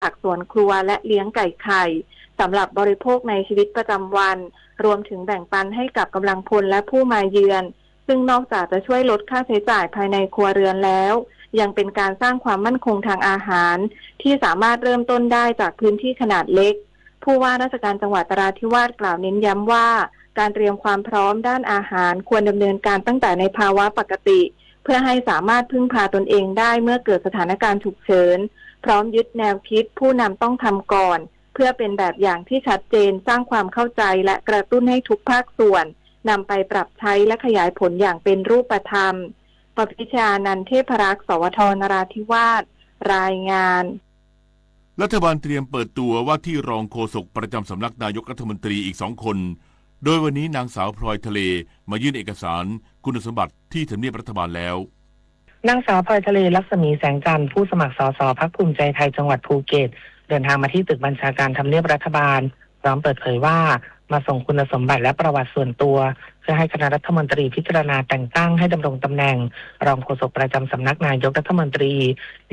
จากสวนครัวและเลี้ยงไก่ไข่สำหรับบริโภคในชีวิตประจำวัน รวมถึงแบ่งปันให้กับกำลังพลและผู้มาเยือน ซึ่งนอกจากจะช่วยลดค่าใช้จ่ายภายในครัวเรือนแล้ว ยังเป็นการสร้างความมั่นคงทางอาหาร ที่สามารถเริ่มต้นได้จากพื้นที่ขนาดเล็ก ผู้ว่าราชการจังหวัดนราธิวาสกล่าวเน้นย้ำว่า การเตรียมความพร้อมด้านอาหารควรดำเนินการตั้งแต่ในภาวะปกติ เพื่อให้สามารถพึ่งพาตนเองได้เมื่อเกิดสถานการณ์ฉุกเฉิน พร้อมยึดแนวคิดผู้นำต้องทำก่อน เพื่อเป็นแบบอย่างที่ชัดเจน สร้างความเข้าใจและกระตุ้นให้ทุกภาคส่วนนำไปปรับใช้และขยายผลอย่างเป็นรูปธรรม ปพิชญานันท์ เทพรักษ์ สวท นราธิวาส รายงาน รัฐบาลเตรียมเปิดตัวว่าที่รองโฆษกประจำสำนักนายกรัฐมนตรีอีกสองคน โดยวันนี้นางสาวพลอยทะเลมายื่นเอกสารคุณสมบัติที่ทำเนียบรัฐบาลแล้ว นางสาวพลอยทะเล ลักษมีแสงจันทร์ ผู้สมัคร สส พรรคภูมิใจไทย จังหวัดภูเก็ต เดินทางมาที่ตึกบัญชาการทำเนียบรัฐบาล พร้อมเปิดเผยว่า มาส่งคุณสมบัติและประวัติส่วนตัว เพื่อให้คณะรัฐมนตรีพิจารณาแต่งตั้งให้ดำรงตำแหน่ง รองโฆษกประจำสำนักนายกรัฐมนตรี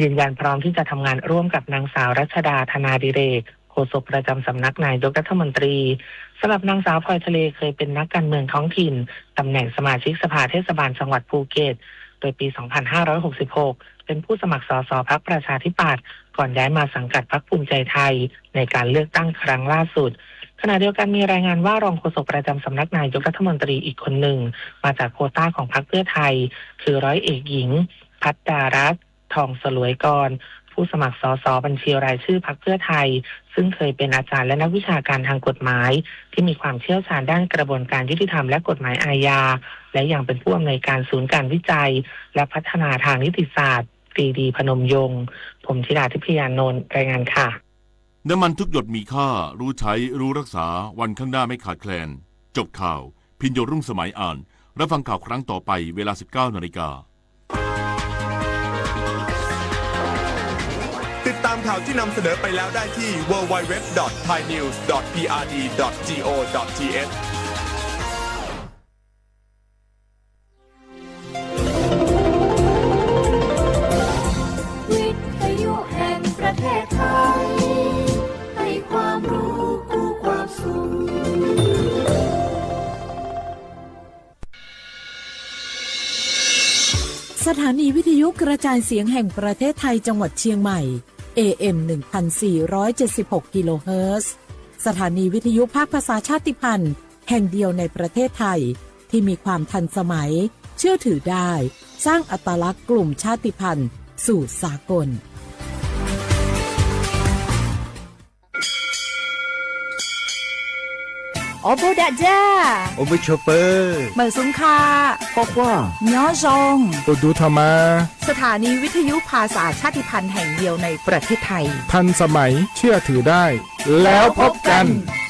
ยืนยันพร้อมที่จะทำงานร่วมกับนางสาวรัชดา ธนาดิเรก โฆษกประจำสำนักนายกรัฐมนตรี สำหรับนางสาวพลอยทะเลเคยเป็นนักการเมืองท้องถิ่น ตำแหน่งสมาชิกสภาเทศบาลจังหวัดภูเก็ต โดยปี สองพันห้าร้อยหกสิบหก เป็นผู้สมัคร สส พรรคประชาธิปัตย์ ก่อนย้ายมาสังกัดพรรคภูมิใจไทย ในการเลือกตั้งครั้งล่าสุด ขณะเดียวกันมีรายงานว่ารองโฆษกประจำสำนักนายกรัฐมนตรีอีกคนหนึ่ง มาจากโควต้าของพรรคเพื่อไทย คือร้อยเอกหญิง พัดดารัตน์ ทองสลวยกร ผู้สมัคร สส บัญชีรายชื่อพรรคเพื่อไทย ซึ่งเคยเป็นอาจารย์และนักวิชาการทางกฎหมาย ที่มีความเชี่ยวชาญด้านกระบวนการยุติธรรมและกฎหมายอาญา และยังเป็นผู้อำนวยการศูนย์การวิจัย และพัฒนาทางนิติศาสตร์ ปรีดีพนมยงค์ ผมธิดาทิพยานนท์ รายงานค่ะ น้ำมันทุกหยดมีค่า รู้ใช้ รู้รักษา วันข้างหน้าไม่ขาดแคลน จบข่าว พิญโยรุ่งสมัยอ่าน รับฟังข่าวครั้งต่อไป เวลา สิบเก้านาฬิกา ติดตามข่าวที่นำเสนอไปแล้วได้ที่ ดับเบิลยู ดับเบิลยู ดับเบิลยู ดอท ไทยนิวส์ ดอท พีอาร์ดี ดอท จี โอ ดอท ที เอช วิทยุแห่งประเทศไทย ให้ความรู้คู่ความสุข สถานีวิทยุกระจายเสียงแห่งประเทศไทยจังหวัดเชียงใหม่ เอเอ็ม หนึ่งพันสี่ร้อยเจ็ดสิบหก กิโลเฮิรตซ์ สถานีวิทยุภาคภาษาชาติพันธุ์แห่งเดียวในประเทศไทย ที่มีความทันสมัย เชื่อถือได้ สร้างอัตลักษณ์กลุ่มชาติพันธุ์สู่สากล Ua npuj dam ja, ua npuj tshua pawg, mawm xub kha, nyob zoo, ua ntuj tha mas. สถานีวิทยุภาษาชาติพันธุ์แห่งเดียวในประเทศไทย ทันสมัย เชื่อถือได้ แล้วพบกัน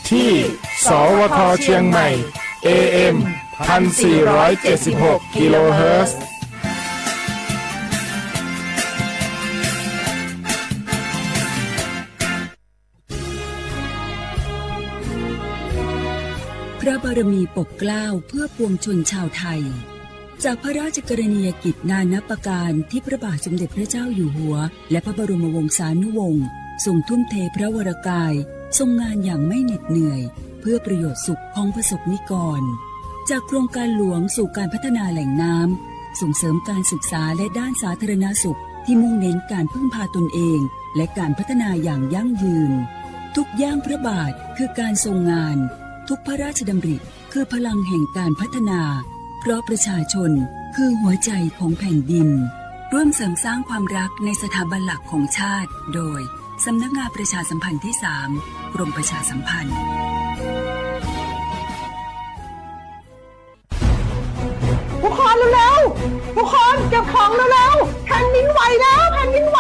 ที่ สวท เชียงใหม่ เอเอ็ม พันสี่ร้อยเจ็ดสิบหก กิโลเฮิรตซ์ พระบารมีปกเกล้าเพื่อปวงชนชาวไทย จากพระราชกรณียกิจนานับประการที่พระบาทสมเด็จพระเจ้าอยู่หัว และพระบรมวงศานุวงศ์ทรงทุ่มเทพระวรกาย ทรงงานอย่างไม่เหน็ดเหนื่อย เพื่อประโยชน์สุขของประสบนิกร จากโครงการหลวงสู่การพัฒนาแหล่งน้ำ ส่งเสริมการศึกษาและด้านสาธารณสุขที่มุ่งเน้นการพึ่งพาตนเอง และการพัฒนาอย่างยั่งยืน ทุกย่างพระบาทคือการทรงงาน ทุกพระราชดำริคือพลังแห่งการพัฒนา เพราะประชาชนคือหัวใจของแผ่นดิน ร่วมเสริมสร้างความรักในสถาบันหลักของชาติ โดย สำนักงานประชาสัมพันธ์ที่สาม กรมประชาสัมพันธ์ ทุกคนเร็วๆ ทุกคนเก็บของเร็วๆ แผ่นดินไหวแล้ว แผ่นดินไหว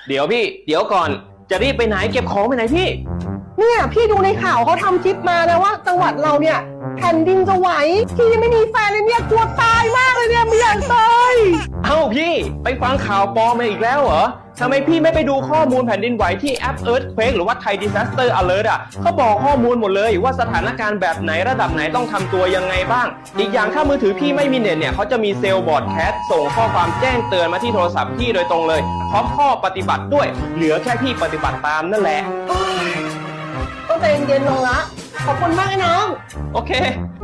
เดี๋ยวพี่ เดี๋ยวก่อน จะรีบไปไหน เก็บของไปไหนพี่ เนี่ย พี่ดูในข่าวเขาทำคลิปมานะว่าจังหวัดเราเนี่ย แผ่นดินจะไหว พี่ยังไม่มีแฟนเลยเนี่ย กลัวตายมากเลยเนี่ย ไม่อยากตาย เอ้าพี่ ไปฟังข่าวปลอมมาอีกแล้วเหรอ ทำไมพี่ไม่ไปดูข้อมูลแผ่นดินไหวที่แอป Earthquake หรือว่า Thai Disaster Alert อ่ะ เขาบอกข้อมูลหมดเลยว่าสถานการณ์แบบไหนระดับไหนต้องทำตัวยังไงบ้าง อีกอย่างถ้ามือถือพี่ไม่มีเน็ตเนี่ย เขาจะมีเซลล์ broadcast ส่งข้อความแจ้งเตือนมาที่โทรศัพท์พี่โดยตรงเลย พร้อมข้อปฏิบัติด้วย เหลือแค่พี่ปฏิบัติตามนั่นแหละ ต้องใจเย็นๆลงละ ขอบคุณมากนะน้อง โอเค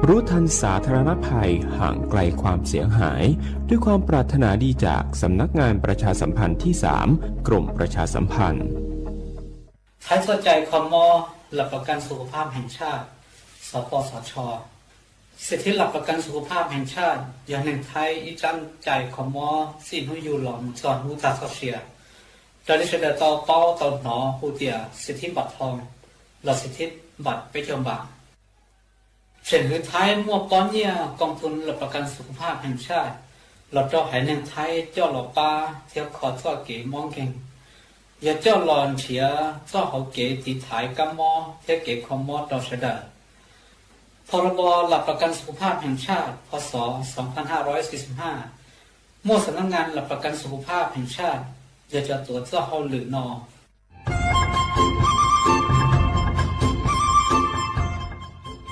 รู้ทันสาธารณภัย ห่างไกลความเสียหาย ด้วยความปรารถนาดีจากสำนักงานประชาสัมพันธ์ที่ สาม กรมประชาสัมพันธ์ Thaib txoj cai kho mob หลักประกันสุขภาพแห่งชาติ สปสช. สิทธิหลักประกันสุขภาพแห่งชาติ yog neeg Thaib ib tsab cai kho mob txij hnub yug los mus txog hnub tag txoj sia. Raws li sawv daws tau paub tau hnov hu tias สิทธิบัตรทอง los สิทธิบัตรเป๊กเจอร์บาท Tseem hwv Thaib muaj pob nyiaj กองทุนหลักประกันสุขภาพแห่งชาติ los rau haiv neeg Thaib coj los pab thiab kho txoj kev mob nkeeg, yog coj los nrhiav txoj hauv kev tiv thaiv kab mob thiab kev kho mob rau sawv daws. พรบหลักประกันสุขภาพแห่งชาติ พ.ศ. สองพันห้าร้อยสี่สิบห้า muaj สำนักงานหลักประกันสุขภาพแห่งชาติ yog cov tuav txoj hauj lwm no.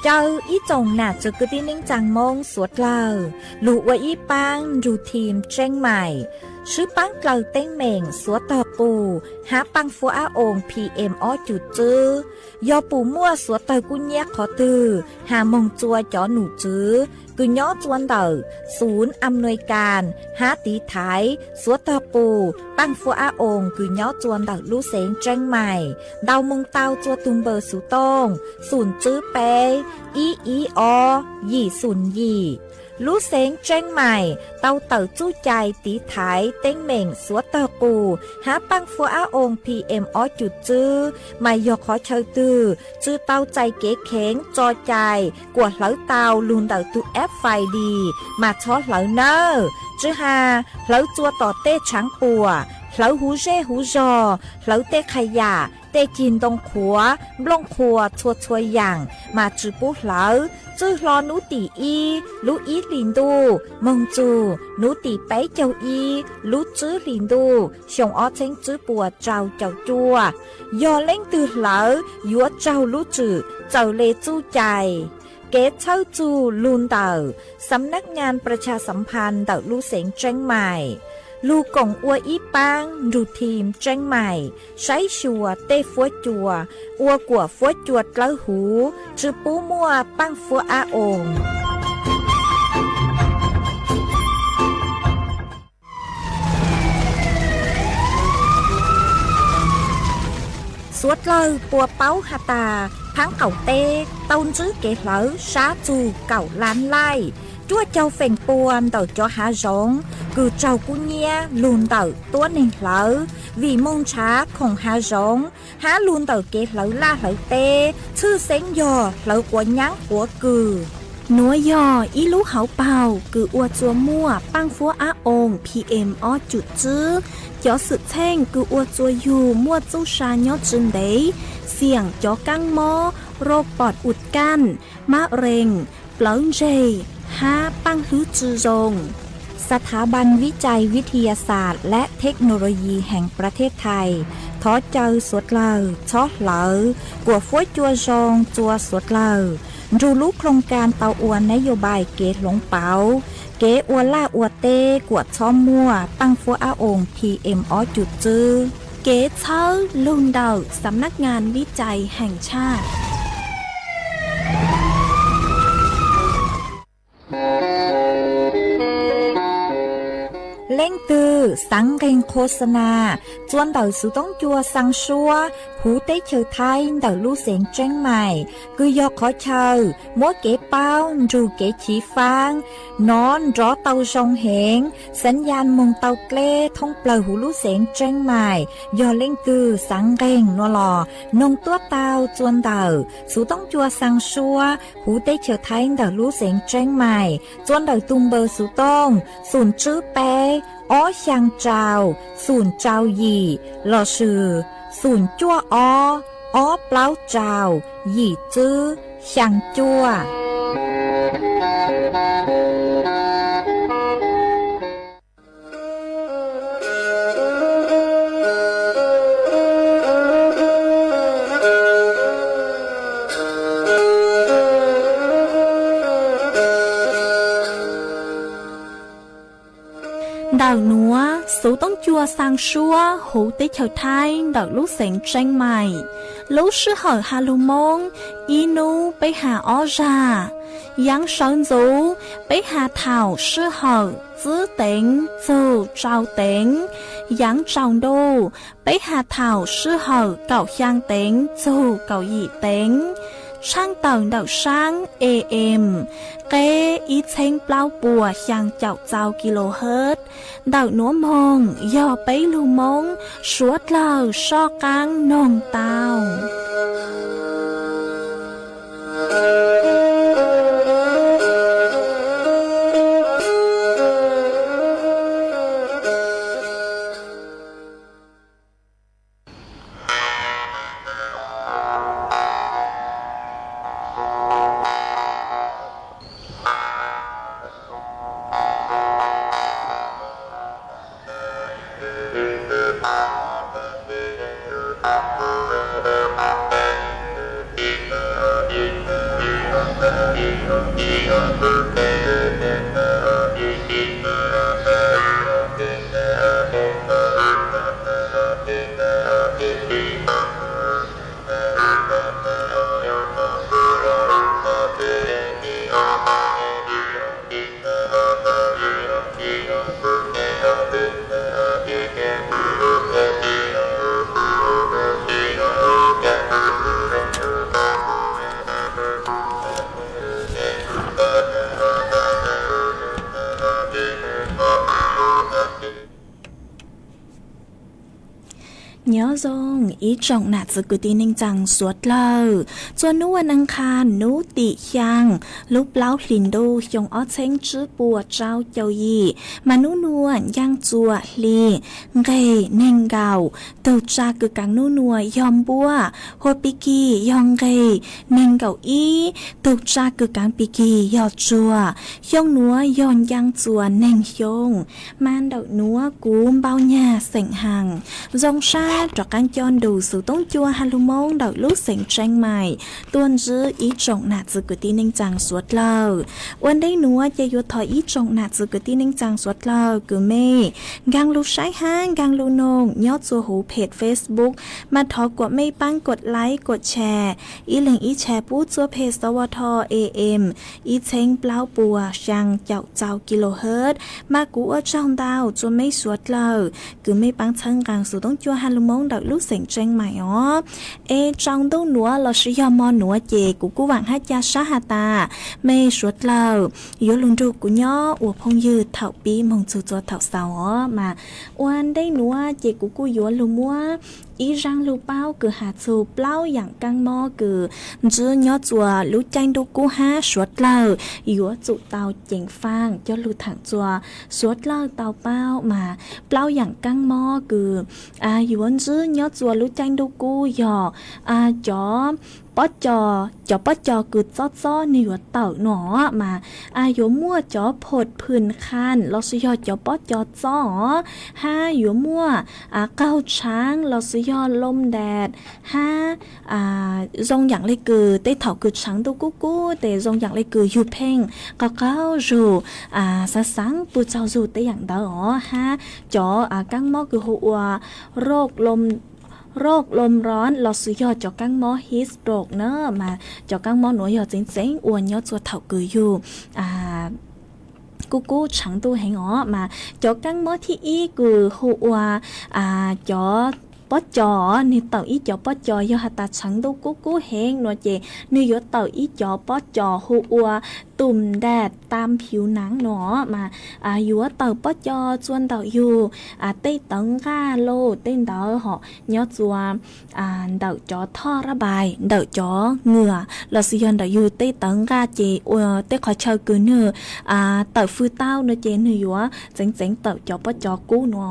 Caw ib tsoom nam txiv kwv tij neej tsaa Moob suav dlawg lug ua ib paab nrug team Tseeb Maim, swb paab dlawg teeb meem suav tawg qus hab paaj fuab ab oos P M ob cum txwb. Yog pum muaj suav tawg kub nyiab qhov twg, has moog tsua cov num tswv kws nyob tsua ntawm xum am nuis kas hab tiv thaiv suav tawg qus paaj fuab ab oos kws nyob tsua ntawm lub xeev Tseeb Maim, ntaus moog tau tsua tug npawb xuv tooj xum tswb peb ib ib ob yim xum yim. Lub xeev Tseeb Maim tau tawm txuj cai tiv thaiv teeb meem suav tawg qus hab paaj fuab ab oos P M ob cum txwb, mas yog qhov chaw twg tsi tau txais kev kheev tso cai kuas hlawv tau lug ntawm tug F F I D mas txhob hlawv nawb. Tsi has hlawv tsua tom tej tshaav puam, hlawv huv zej huv zog, hlawv tej qha yam, tej cig ntoo qhuav, nplooj qhuas txhua txhua yaam mas tsi pub hlawv. Txwj hlo nub tim ib lub ib hlis ntuj moog txug nub tim peb caug ib lub tswb hlis ntuj xyoo ob txheeb tswb puas rau caum cuaj. Yog leej twg hlawv yuav raug lub tswm txawm le txuj cai. Kev txhawb txug lug ntawm สำนักงานประชาสัมพันธ์ ntawm lub xeev Tseeb Maim, lug koom ua ib paab nrug team Tseeb Maim saib xyuas tej fuab cua, ua kuam fuab cua dlawb huv, tsi pub muaj paaj fuab ab oos. Suav dlawg puas paub has tas, thaab qaum teb tau ntsib kev hlawv sab txug kaum lab laij, cuaj caug feem pua ntawm cov hav zoov kws raug kub nyiab lug ntawm tuab neeg hlawv, vim moog nrhav khoom hav zoov hab lug ntawm kev hlawv laj hlawv teb, tshwj xeeb yog hlawv quav nyaab quav kws. Nuav yog ib lub hauv paug kws ua tsua muaj paaj fuab ab oos P M ob cum txwb. Cov xwm txheej kws ua tsua yug muaj txuj sa nyob tsi ntev, xiam cov kaab mob, roj pom us kaj, mab rees, plawv ntseg, hab paaj hwb tsi zoo. สถาบันวิจัยวิทยาศาสตร์และเทคโนโลยีแห่งประเทศไทย thov caw suav dlawg txhob hlawv kuam fuab cua zoo tsua suav dlawg, nrug lub โครงการ tau ua นโยบาย kev hloov pauv kev ua laj ua teb kuam txhob muaj paaj fuab ab oos P M ob cum txwb. Kev txhawb lug ntawm สำนักงานวิจัยแห่งชาติ. Leej twg xaav nqeeg โฆษณา tsua ntawm xuv toob cua xaa suab huv teb chaws Thaib ntawm lub xeev Tseeb Maim, kws yog qhov chaw muab kev paub nrug kev chiv faab, nov nrov tau zoo heev, xaav yaj moog tau dleb thoob plawg huv lub xeev Tseeb Maim. Yog leej twg xaav nqeeg nuav los noog tuab tau tsua ntawm xuv toob cua xaa suab huv teb chaws Thaib ntawm lub xeev Tseeb Maim, tsua ntawm tug npawb xuv tooj xum tswb peb ob xyaa rau xum rau yim lossis xum cuaj ob ob plaub rau yim tswb xyaa cuaj. Xuv toob cua xaa suab huv teb chaws Thaib ntawm lub xeev Tseeb Maim. Lub sij hawm has lug Moob, ib nub peb has ob zag. Yaav sawv ntxuv, peb has thaum sij hawm tsib teev txug rau teev. Yaav tsaus ntuj, peb has thaum sij hawm kaum xyaa teev txug kaum yim teev. Tshaaj tawm ntawm saab A M, qeb ib txheeb plaub puas xyaa caum txau kilohertz. Ntawm nuav moog yog peb lug Moob suav dlawg soj qaab noog tau. Nyob zoo ib tsoom nam txiv kwv tij neej tsaa suav dlawg, txuas nub ua neeg qha nub tim xyaa lub plaub hlis ntuj xyoo ob txheeb tsib puas rau caum yim, mas nub nua ncaaj txuas hli nqeg neeg nkaum, tug tsa kws kaav nub nua yog npuaj, hua pig kig yog nqeg neeg nkaum ib, tug tsa kws kaav pig kig yog tsuag. Xyoo nuav yog ncaaj txuas neeg xyoo, mas ntawm nuav kuv npau nyag xeem haas. Zoo sab rov qaab coj nrug xuv toob cua has lug Moob ntawm lub xeev Tseeb Maim tuaj ntsib ib tsoom nam txiv kwv tij neej tsaa suav dlawg. Ua ntej nuav ces yuav thov ib tsoom nam txiv kwv tij neej tsaa suav dlawg kws mej nkaag lug saib hab nkaag lug noog nyob txua huv peg Facebook, mas thov kuas mej paab kod like kod share, ib leeg ib share pub txua peg S W T A M ib txheeb plaub puas xyaa caum txau kilohertz, mas kuv ua tsaug ntau txua mej suav dlawg kws mej paab txhawb nqaa xuv toob cua has lug Moob ntawm lub xeev Tseeb Maim os. Es tsaus ntuj nuav lossis yog mo nuav ces kuv kuj vaam hab ca sab has tas mej suav dlawg yuav lug nrug kuv nyob ua phooj ywg thaum pib moog txug txua thaum xaus os. Mas ua ntej nuav ces kuv kuj yuav lug muab ib zaaj lug paub kws has txug plaub yaam kaab mob kws ntsib nyob txua lub caij ntuj kub hab suav dlawg yuav tsum tau ceev faaj coj lug thaam txua suav dlawg tau paub. Mas plaub yaam kaab mob kws yuav ntsib nyob txua lub caij ntuj kub yog cov pob co, cov pob co kws txob txob nwg yuav tawm no, mas yuav muaj cov phom phwm qha lossis yog cov pob co txob os, hab yuav muaj qaug tshaav lossis yog lom ntas, hab zoo yaam le kws tej thaum kws tshaav ntuj kub kub tes zoo yaam le kws yug pheej qaug qaug zug, xaav xaav pw tsaug zug tej yaam ntawd os, hab cov kaab mob kws hu ua roj lom roj lom rov lossis yog cov kaab mob heat stroke na, mas cov kaab mob nuav yog txeev txeev ua nyob txua thaum kws yug kub kub tshaav ntuj heev os. Mas cov kaab mob thib ib kws hu ua cov pob co, nwg tawm ib cov pob co, yog has tas tshaav ntuj kub kub heev no ces nwg yuav tawm ib cov pob co hu ua tùm đẹt tam phiếu nắng no, mas yuav tawm pob co txua ntawm yug tej tawv nqaj lauj tej ntawd hom nyob txua ntawm cov thoj rab pais, ntawm cov ngwm lossis yog ntawm yug tej tawv nqaj ces ua tej qhov chaw kws nwg tawm fwj tau no ces nwg yuav txeev txeev tawm cov pob co kub no.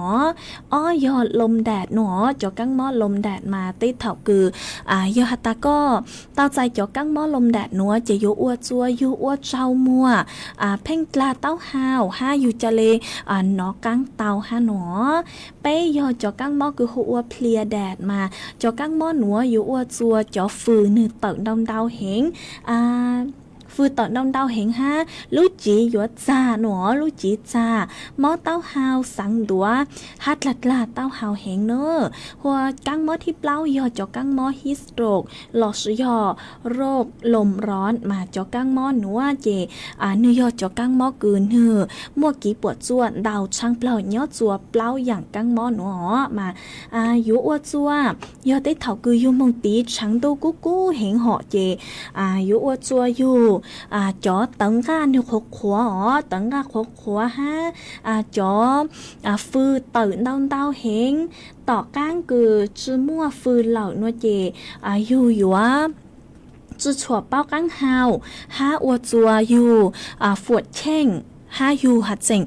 Ob yog lom ntam no, cov kaab mob lom ntam mas tej thaum kws yog has tas koj tau txais cov kaab mob lom ntam nuav ces yuav ua txua yug ua tsaug muag, pheej dlag taub hau hab yug ca le nov qaab tau hab no. Peb yog cov kaab mob kws hu ua phlia ntam mas cov kaab mob nuav yuav ua txua cov fwm nwg tawm ntau ntau heev, fws tawm ntau ntau heev hab lub civ yuav txag no, lub civ txag, mob taub hau, xeev ntuav hab dlag dlag taub hau heev na. Hua kaab mob thib plaub yog cov kaab mob heat stroke lossis yog roj loos rov mas cov kaab mob nuav ces nwg yog cov kaab mob kws nwg muaj kev puam tsuaj ntau tshaaj plawg nyob tsua plaub yaam kaab mob nuav os mas yuav ua tsua yog tej thaum kws yug moog tiv tshav ntuj kub kub heev hom ces yuav ua tsua yug cov tawv nqaj nwg qhuav qhuav os, tawv nqaj qhuav qhuav hab cov fws tawm ntau ntau heev, tom qaab kws tsi muaj fws lawm nua ces yug yuav tsi tshua paub qaab hau hab ua tsua yug fuam cheej hab yug has tseem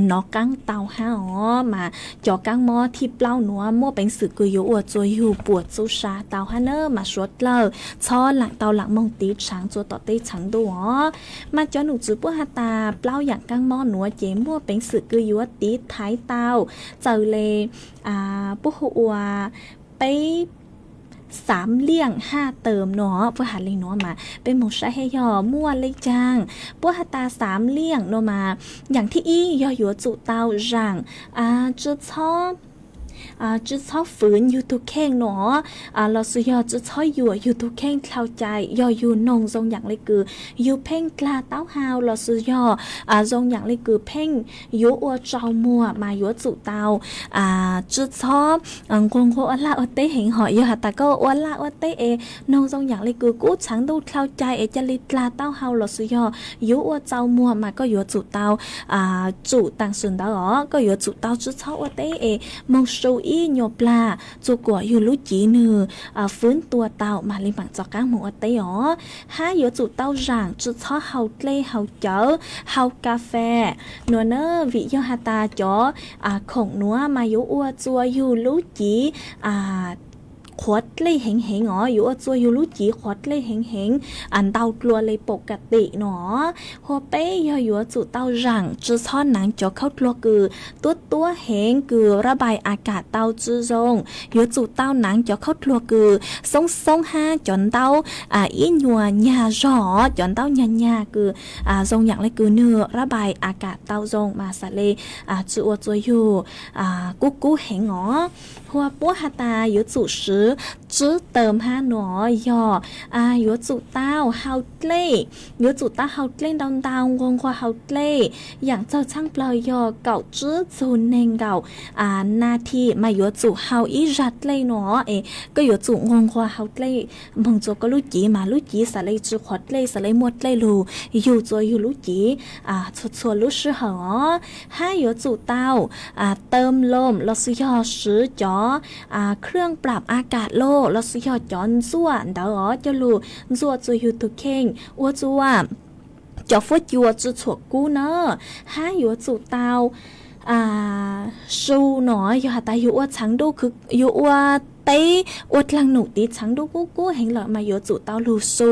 nov qaab tau hab os mas cov kaab mob thib plaub nuav muaj peev xwm kws yuav ua tsua yug puam txuj sa tau hab na mas suav dlawg txhob laam tau laam moog tiv tshav tsua tom tej tshav ntuj os. Mas cov num tswv puab has tas plaub yaam kaab mob nuav ces muaj peev xwm kws yuav tiv thaiv tau txawm le puab hu ua peb xaav liaj haj tawm no puab has le nuav mas peb moog saib hab yog muaj le caag. Puab has tas xaav liaj no mas yaam thib ib yog yuav tsum tau zaam tsi txhob tsi txhob fwv yug tug kheej no lossis yog tsi txhob yuam yug tug kheej dlhau cai yog yug noog zoo yaam le kws yug pheej dlag taub hau lossis yog zoo yaam le kws pheej yuav ua tsau muag mas yuav tsum tau tsi txhob nquag nquag ua laj ua teb heev hom yog has tas koj ua laj ua teb es noog zoo yaam le kws kub tshav ntuj dlhau cai es ca le dlag taub hau lossis yog yuav ua tsau muag mas koj yuav tsum tau tsum taam sim ntawd os, koj yuav tsum tau tsi txhob ua teb es moog su ib nyuas plag tsua kuas yug lub civ nwg fwv tua tau mas le maam rov qaab moog ua teb os. Hab yuav tsum tau zaam tsi txhob hau dlej hau cawv hau kas fes nuav na, vim yog has tas cov khoom nuav mas yuav ua tsua yug lub civ qhuav dlej heev heev os, yuav ua tsua yug lub civ qhuav dlej heev heev ntau dlua le pum ka tim no. Hua peb yog yuav tsum tau zaam tsi txhob naav cov khaub dluag kws tuab tuab heev kws rab npais a kas tau tsi zoo, yuav tsum tau naav cov khaub dluag kws xoob xoob hab cov ntaub ib nyuas nyag zog, cov ntaub nyag nyag kws zoo yaam le kws nwg rab npais a kas tau zoo mas xaav le tsi ua tsua yug kub kub heev os. Hua puab has tas yuav tsum swv tsib teem hab no yog yuav tsum tau hau dlej, yuav tsum tau hau dlej ntau ntau nquag nquag hau dlej, yaam txawg tshaaj plawg yog kaum tsib txug neeg nkaum nas this mas yuav tsum hau ib zag dlej no es koj yuav tsum nquag nquag hau dlej moog tsua koj lub civ mas lub civ xaav le tsi qhuav dlej, xaav le muaj dlej lug yug tsua yug lub civ txhua txhua lub sij hawm os. Hab yuav tsum tau teem loos lossis yog swv cov khwj plam a kas lug lossis yog cov ntxuaj ntawd os coj lug ntxuaj tsua yug tug kheej ua tsua cov fuab cua tsi txhuam kub na. Hab yuav tsum tau su no yog has tas yug ua tshav ntuj, yug ua teb ua dlaag num tiv tshav ntuj kub kub heev lawm mas yuav tsum tau lug su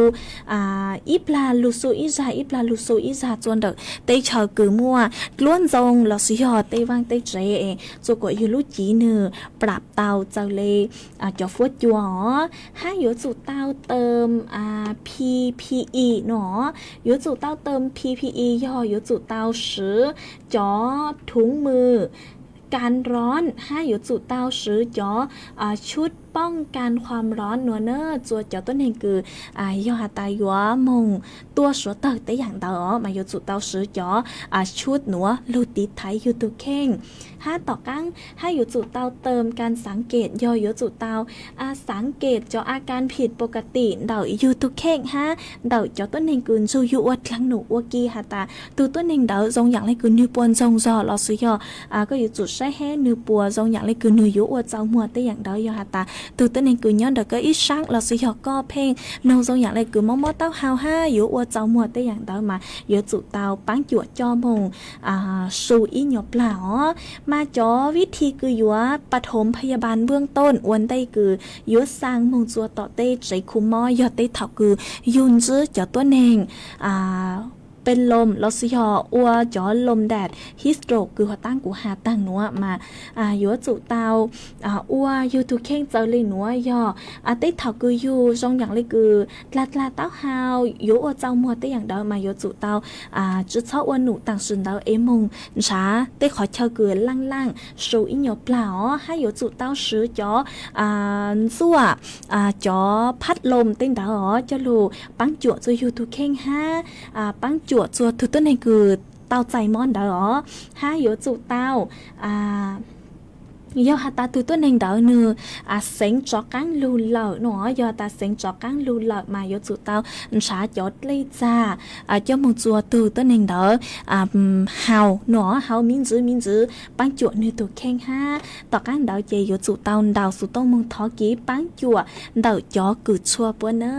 ib plag lug su ib zag, ib plag lug su ib zag tsua ntawm teb chaws kws muaj dluab ntxoo lossis yog tej vaaj tej tsev tsua kuas yug lub civ nwg plam tau txawm le cov fuab cua os. Hab yuav tsum tau teem P P E no, yuav tsum tau teem P P E yog yuav tsum tau swv cov thoob mws kas roos hab yuav tsum tau swv cov tshub poob kas khuam roos no na tsua cov tuab neeg kws yog has tas yuav moog tuaj suav tawg tej yaam ntawd os mas yuav tsum tau swv cov tshub nuav lug tiv thaiv yug tug kheej. Hab tom qaab hab yuav tsum tau teem kas xaav kem yog yuav tsum tau xaav kem cov a kas phim pum ka tim ntawm yug tug kheej hab ntawm cov tuab neeg kws nrug yug ua dlaag num ua ke has tas tug tuab neeg ntawd zoo yaam le kws nwg puas ntsoog zog lossis yog koj yuav tsum saib hab nwg puas zoo yaam le kws nwg yuav ua tsau muag tej yaam ntawd. Yog has tas tug tuab neeg kws nyob ntawm koj ib saab lossis yog koj pheej noog zoo yaam le kws mob mob taub hau hab yuav ua tsau muag tej yaam ntawd mas yuav tsum tau paab cuam coj moog su ib nyuas plag os. Mas cov vib thi kws yuav pas thoov phaya bas npuaj tooj ua ntej kws yuav xaa moog tsua tom tej tsev khu mob yog tej thaum kws yug ntsib cov tuab neeg pes lom los sis yog ua cov lom dam histro kws huv taab kuv has taag nuav mas yuav tsum tau ua yug tug kheej txawv le nuav yog tej thaum kws yug zoo yaam le kws dlag dlag taub hau yuav ua txaus muag tej yaam ntawd mas yuav tsum tau tsi txhob ua num taam sim ntawd es moog nrhav tej qhov chaw kws laaj laaj su ib nyuas plag os, hab yuav tsum tau swv cov ntxuaj cov phab lom tej ntawd os coj lug paab cuam txug yug tug kheej hab paab cuam txug tug tuab neeg kws tau txais mob ntawd os, hab yuav tsum tau yog has tas tug tuab neeg ntawd nwg xeev tsov qaab lug lawm no, yog has tas xeev tsov qaab lug lawm mas yuav tsum tau nrhav cov dlej txag coj moog txua tug tuab neeg ntawd haus no, haus miv ntxwv miv ntxwv paab cuam nwg tug kheej hab tom qaab ntawd ces yuav tsum tau ntaus xuv tooj moog thov kev paab cuam ntawm cov kws txhua puab na.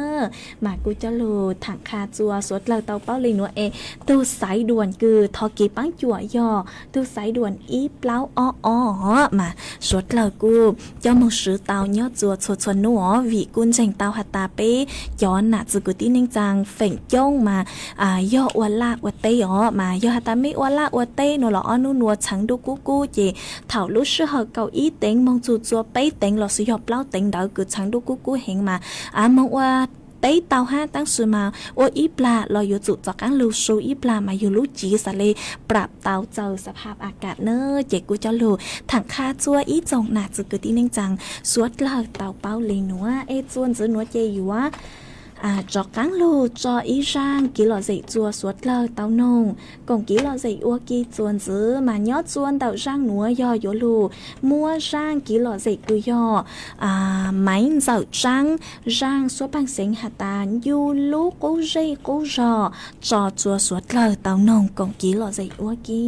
Mas kuv coj lug thaam qha txua suav dlawg tau paub le nuav es tug xaiv duam kws thov kev paab cuam yog tug xaiv duam ib plaub ob ob os, mas suav dlawg kuj coj moog swv tau nyob txua txhua txhua nub os, vim kuj ntseeg tau has tas peb cov nam txwv kwv tij neej tsaa feem coob mas yog ua laj ua teb os, mas yog has tas mej ua laj ua teb nuav los ob nub nuav txheev nruj kub kub ces thaum lub sij hawm kaum ib teev moog txug txua peb teev los sis yog plaub teev ntawd kws txheev nruj kub kub heev mas moog ua teb tau hab, tab sis mas ua ib plag los yuav tsum rov qaab lug su ib plag mas yug lub civ xaav le pram tau txawg xav phab a kam na. Ces kuj coj lug thaam qha txua ib tsoom nam txwv kwv tij neej tsaa suav dlawg tau paub le nuav es txua ntxiv nuav ces yuav rov qaab lug tso ib zaaj kev lom zem txua suav dlawg tau noog koom kev lom zem ua ke txua ntxiv mas nyob txua ntawm zaaj nuav yog yuav lug muab zaaj kev lom zem kws yog Maiv Ntxawm Tsaab zaaj suab paaj xeev has tas Ncu Lub Qub Zej Qub Zog tso txua suav dlawg tau noog koom kev lom zem ua ke.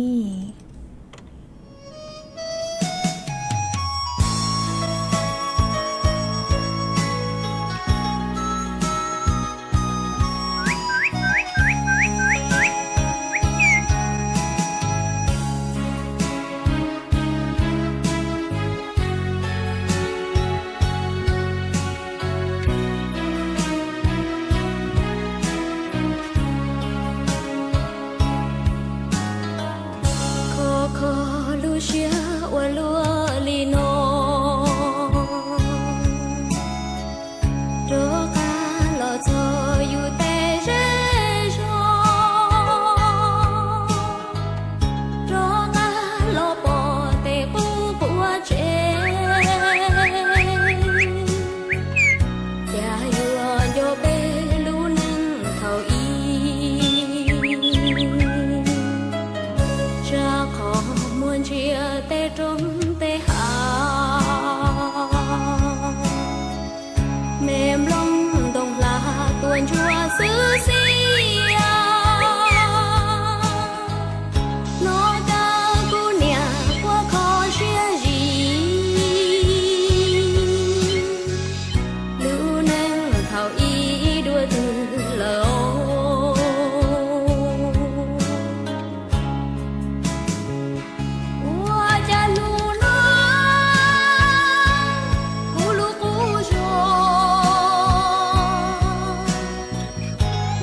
Kho kho lub siab ua luaj li no, rov qab los txog yus tej zej zog, rov qab los pom tej qub quav tsev. Cas yuav nco peb lub neej thaum ub, tsa qhov muag ntsia tej roob tej hav, me nplooj ntoo hla tuaj ntsuab xwb xiab. Hnov kawg kuv niam quaj kho siab zim, lub neej thaum ub dua twg lawm. Ua cas hnub no kuv lub qub zog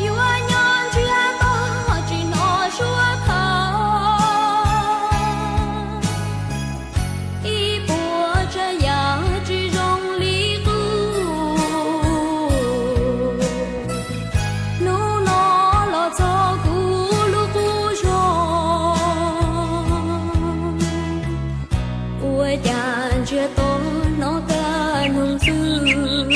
yuav nyob ntsiag to tsis hnov suab thawj, ib puas tsav yam tsis zoo li qub. Hnub no los txog kuv lub qub zog, ua cas ntsiag to hnov kawg noog xwb.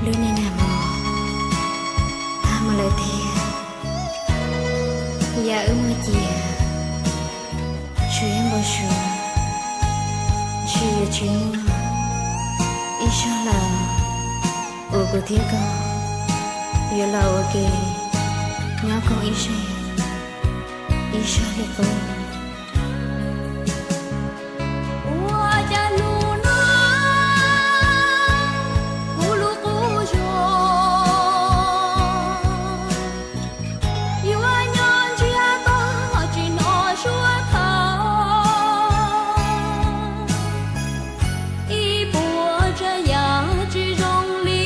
Lub neej nag hmo tag mus lawm thiab, yam wb muaj cias tsuas yog npau suav, ntshe yuav tsis muaj ib zaug lawm uas kuv thiab koj yuav los ua ke nyob koom ib zej ib zag li qub. Ua cas hnub no kuv lub qub zog yuav nyob ntsiag to tsis hnov suab thawj, ib puas tsav yam tsis zoo li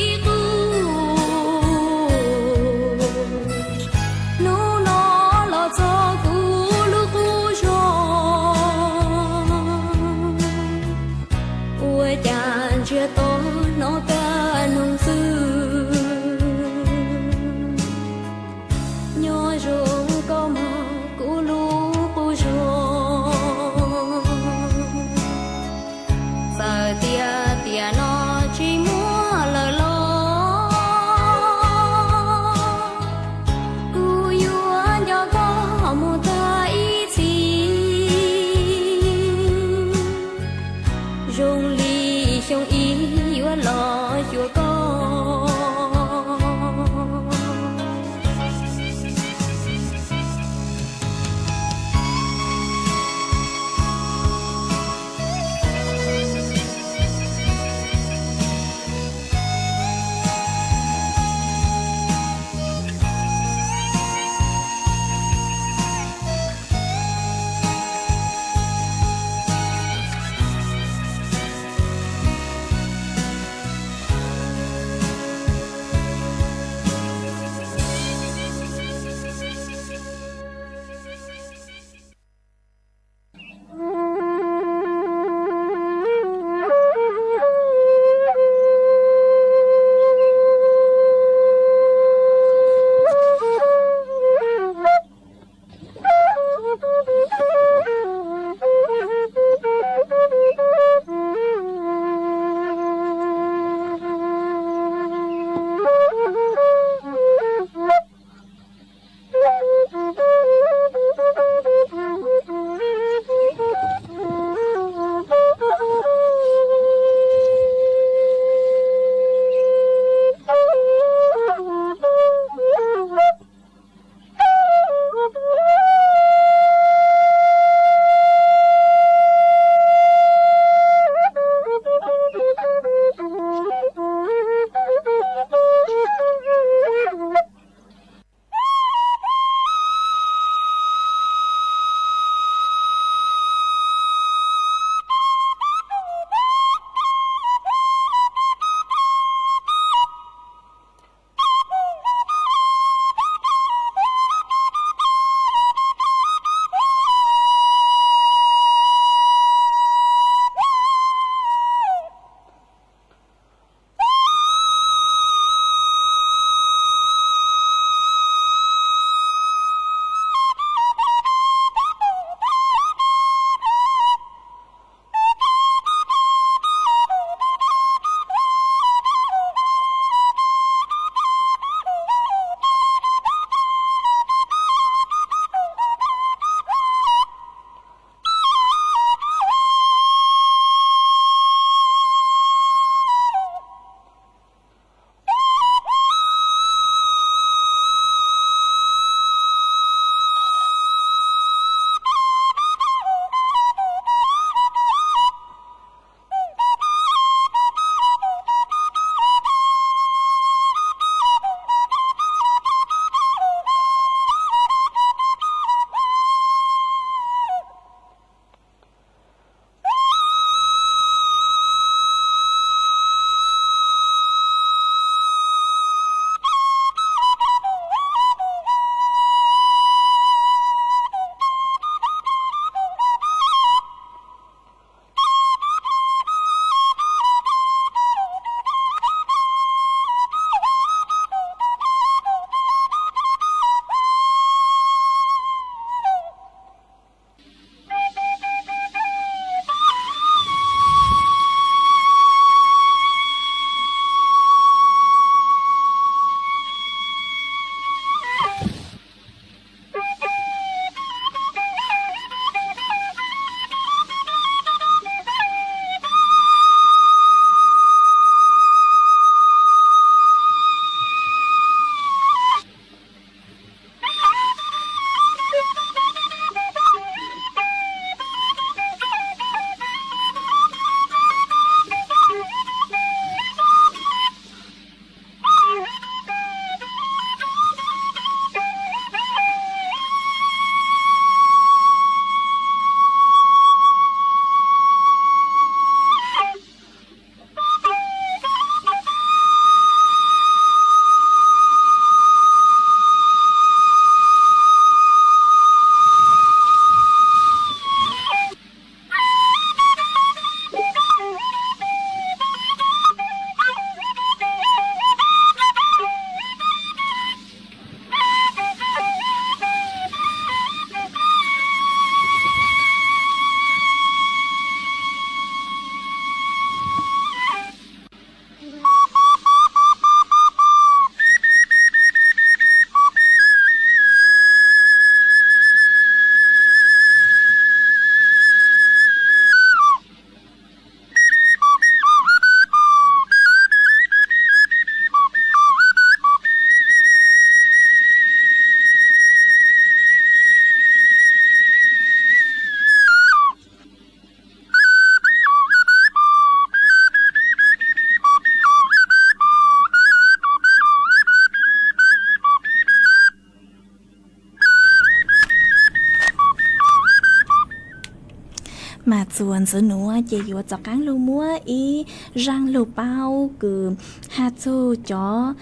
Txuas ntxiv nuav ces yuav rov qaab lug muab ib zaaj lug paub kws has txug cov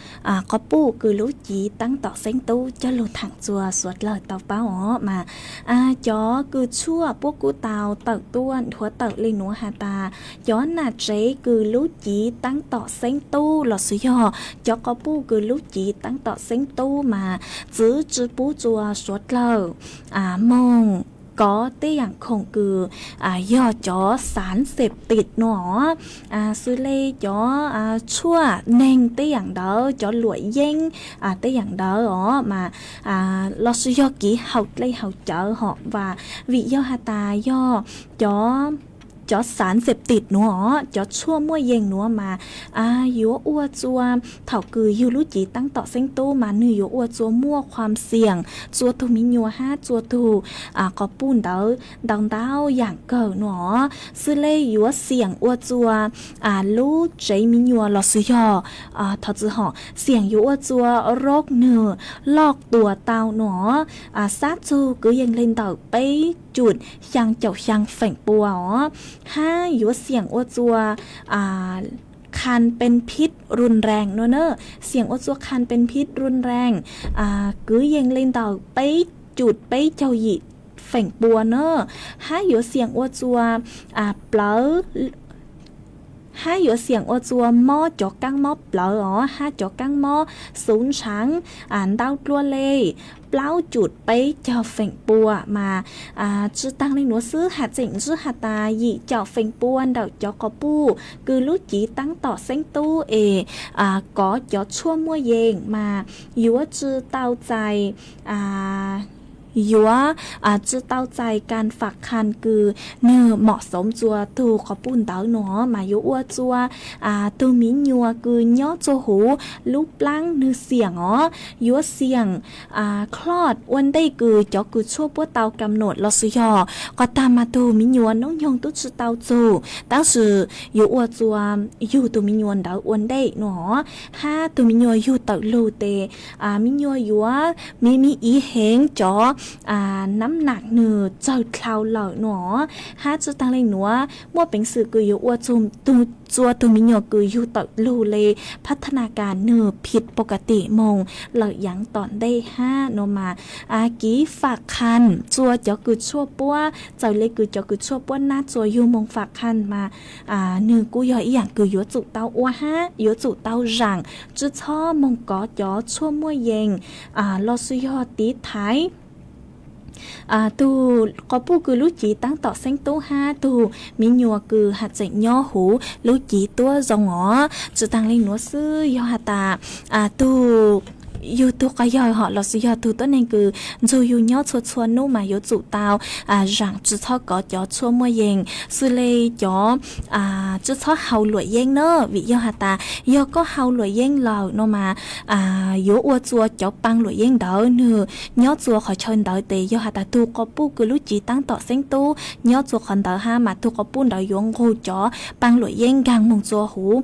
quas puj kws lub civ taab tom xeeb tub coj lug thaam rua suav dlawg tau paub os mas cov kws tshuaj puab kuj tau tawm tuaj nthuav tawm le nuav has tas cov nam tsev kws lub civ taab tom xeeb tub los sis yog cov quas puj kws lub civ taab tom xeeb tub mas txwv tsi pub rua suav dlawg moog kov tej yaam khoom kws yog cov xaav xeem tim nuav xws le cov tshuaj neeg tej yaam ntawd, cov luam yeeb tej yaam ntawd os mas los sis yog kiv haus dlej haus cawv hom vas vim yog has tas yog cov xaav xeem tim nuav os, cov tshuaj muaj yees nuav mas yuav ua rua thaum kws yug lub civ taab tom xeeb tub mas nwg yuav ua rua muaj khuam xiam rua tug miv nyuas hab rua tug quas puj ntawd ntau ntau yaam kawg nuav os. Xws le yuav xiam ua rua lub tsev miv nyuas los sis yog thov txwv hom xiam yuav ua rua roob nwg loj tuas tau nuav os, xab txug kwv yees le ntawm peb cum xyaa caum xyaa feem pua os, hab yuav xiam ua rua khan pes phib run rees nuav na, xiam ua rua khan pes phib run rees kwv yees le ntawm peb cum peb caug yim feem pua na, hab yuav xiam ua rua plawv hab yuav xiam ua rua mob cov kaab mob plawv os hab cov kaab mob xuv ntshaav ntau dlua le plaub cum peb caug feem pua mas tsi taag le nuav xwb has tseem ntsib has tas yim caum feem pua ntawm cov quas puj kws lub civ taab tom xeeb tub es kov cov tshuaj muaj yees mas yuav tsi tau txais yuav tsi tau txais kas fam khas kws nwg mom xoov rua tug quas puj ntawd nuav mas yuav ua rua tug miv nyuas kws nyob rua huv lub plaab nwg xiam os, yuav xiam clot ua ntej kws cov kws tshuaj puab tau kam nuam los sis yog qhov tag mas tug miv nyuas noob nyoog tub tsi tau txug tab sis yuav ua rua yug tug miv nyuas ntawd ua ntej nuav os, hab tug miv nyuas yug tawm lug tes miv nyuas yuav miv miv iv heev cov nab nam nwg tsawg dlhau lawm nuav os, hab tsi taag le nuav muaj peev xwm kws yuav ua rua tug miv nyuas kws yug tawm lug le phab thab na kas nwg phim pov ka tim moog lawm yaav tom ntej hab nuav mas kiv fam khas rua cov kws tshuaj puab txawm le kws cov kws tshuaj puab nab rua yug moog fam khas mas nwg kuj yog ib yaam kws yuav tsum tau ua hab yuav tsum tau zaam, tsi txhob moog kov cov tshuaj muaj yees los sis yog tiv thaiv tug quas puj kws lub civ taab tom xeeb tub hab tug miv nyuas kws has tseem nyob huv lub civ tuab zoo os. Tsi taag le nuav xwb yog has tas tug yug tug quas yawg hom los sis yog tug tuab neeg kws nrug yug nyob txhua txhua nub mas yuav tsum tau zaam tsi txhob kov cov tshuaj muaj yees xws le cov tsi txhob haus luam yeeb na, vim yog has tas yog koj haus luam yeeb lawm no mas yuav ua rua cov paa luam yeeb ntawd nwg nyob rua qhov chaw ntawd tes yog has tas tug quas puj kws lub civ taab tom xeeb tub nyob rua qhov ntawd hab mas tug quas puj ntawd yuav nqug cov paa luam yeeb nkaag moog rua huv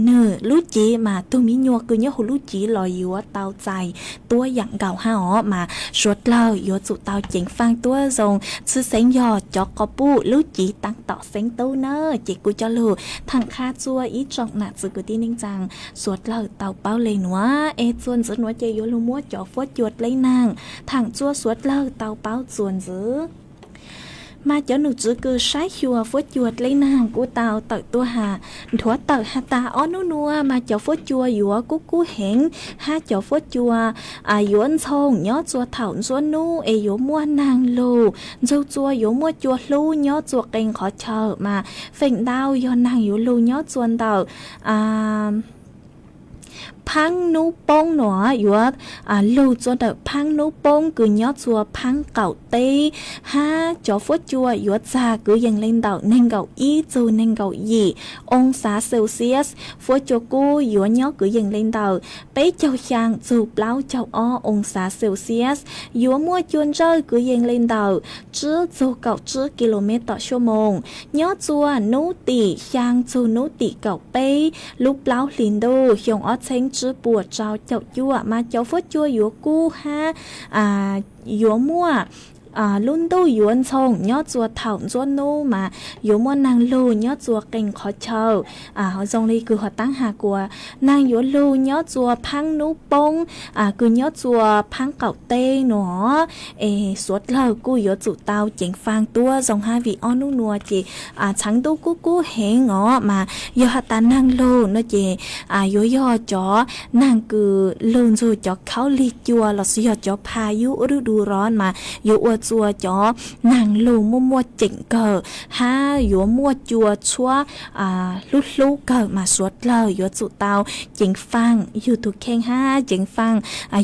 nwg lub civ mas tug miv nyuas kws nyob huv lub civ los yuav tau txais tuab yaam nkaus hab os. Mas suav dlawg yuav tsum tau ceev faaj tuab zoo tshwj xeeb yog cov quas puj lub civ taab tom xeeb tub na. Ces kuv coj lug thaam qha rua ib tsoom nam txiv kwv tij neej tsaa suav dlawg tau paub le nuav es txuas ntxiv nuav ces yuav lug muab cov fuab cua dleb naag thaam rua suav dlawg tau paub txuas ntxiv. Mas cov nom tswv kws saib xyuas fuab cua dleb naag kuj tau tawm tuaj has nthuav tawm has tas ob nub nuav mas cov fuab cua yuav kub kub heev hab cov fuab cua yuav ntxhoo nyob rua thaum nruab nub es yuav muaj naag lug nrug rua yuav muaj cua hlub nyob rua qee qhov chaw mas feem ntau yog naag yuav lug nyob rua ntawm phaab nub poob nuav yuav lug rua ntawm phaab nub poob kws nyob rua phaab qaum teb hab cov fuab cua yuav txag kwv yees le ntawm neeg nkaum ib txug neeg nkaum yim oo xav Celsius. Fuab cua kub yuav nyob kwv yees le ntawm peb caug xyaa txug plaub caug ob oo xav Celsius. Yuav muaj cua ntsawj kwv yees le ntawm tsib txug kaum tsib kis lus mev tom xuab moos. Nyob rua nub tim xyaa txug nub tim kaum peb lub plaub hli ntuj xyoo ob txheeb tsib puas rau caum cuaj mas cov fuab cua yuav kub hab yuav muaj lub ntuj yuav ntxhoo nyob txua thaum ntxuab nub mas yuav muaj naag lug nyob txua qee qhov chaw, zoo li kws huv taab has kuas naag yuav lug nyob txua phaab nub poob, kws nyob txua phaab qaum teb nuav, es suav dlawg kuj yuav tsum tau ceev faa tuab zoo hab vim ob nub nuav ces txheev ntuj kub kub heev os mas yog has tas naag lug nuav ces yuav yog cov naag kws lug ntxug cov khaub lig cua lossis yog cov pha yub ub rub du ro mas yuav ua txua cov naag lug muaj muaj ceem kawg hab yuav muaj cua tshuab hlub hlub kawg mas suav dlawg yuav tsum tau ceev faa yug tug kheej hab ceev faa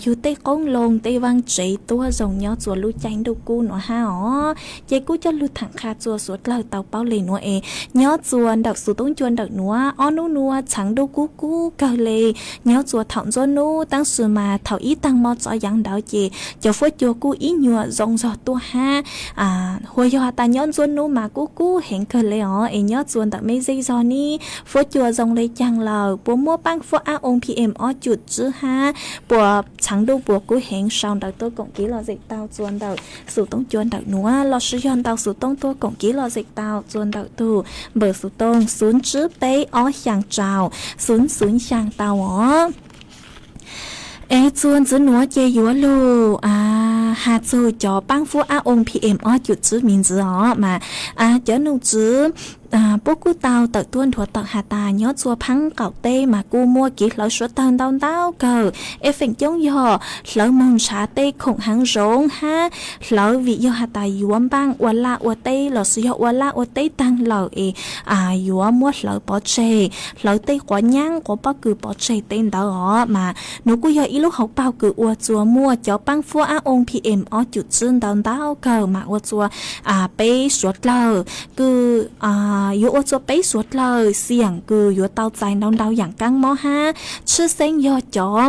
yug tej qoob loo tej vaaj tsev tuab zoo nyob txua lub caij ntuj kub nuav hab os. Ces kuj coj lug thaam qha txua suav dlawg tau paub le nuav es nyob txua ntawm Xus Toob Ncua Ntawm Nuav ob nub nuav txheev ntuj kub kub kawg le. Nyob txua thaum ntxuab nub tab sis mas thaum ib taag mo txov yaav ntawd ces cov fuab cua kuj ib nyuas zoo zog tuab hab. Huas yog has tas nyob ntxuab nub mas kub kub heev kawg le os es nyob txua ntawm mej zej zog nib fuab cua zoo le caag lawm, puas muaj paab fuab ab oo P M ob cum tsib hab puas txheev ntuj puas kub heev sau ntawv tuaj koom kev lom zem tau txua ntawm Xus Toob Ncua Ntawm Nuav lossis yog ntau Xus Toob tuaj koom kev lom zem tau txua ntawm tug npawb Xus Toob xub tsib peb ob xyaa rau xub xub xyaa tau os. Es txua ntxiv nuav ces yuav lug has txug cov paab fuab ab oo P M ob cum tsib miv ntxiv os mas cov nom tswv puab kuj tau tawm tuaj nthuav tawm has tas nyob txua phaab qaum teb mas kuj muaj kev hlawv suav dlawg ntau ntau kawg. Es feem coob yog hlawv moog nrhav tej khoom haav zoov hab hlawv vim yog has tas yuav npaaj ua laj ua teb lossis yog ua laj ua teb taag lawm es yuav muab hlawv pov tseg, hlawv tej quav nyaab quav pob kws pov tseg tej ntawd os mas nuav kuj yog ib lub hauv paug kws ua txua muaj cov paab fuab ab oo P M ob cum tsib ntau ntau kawg mas ua txua peb suav dlawg kws yuav ua txua peb suav dlawg xiam kws yuav tau txais ntau ntau yaam kaab mob hab tshwj xeeb yog cov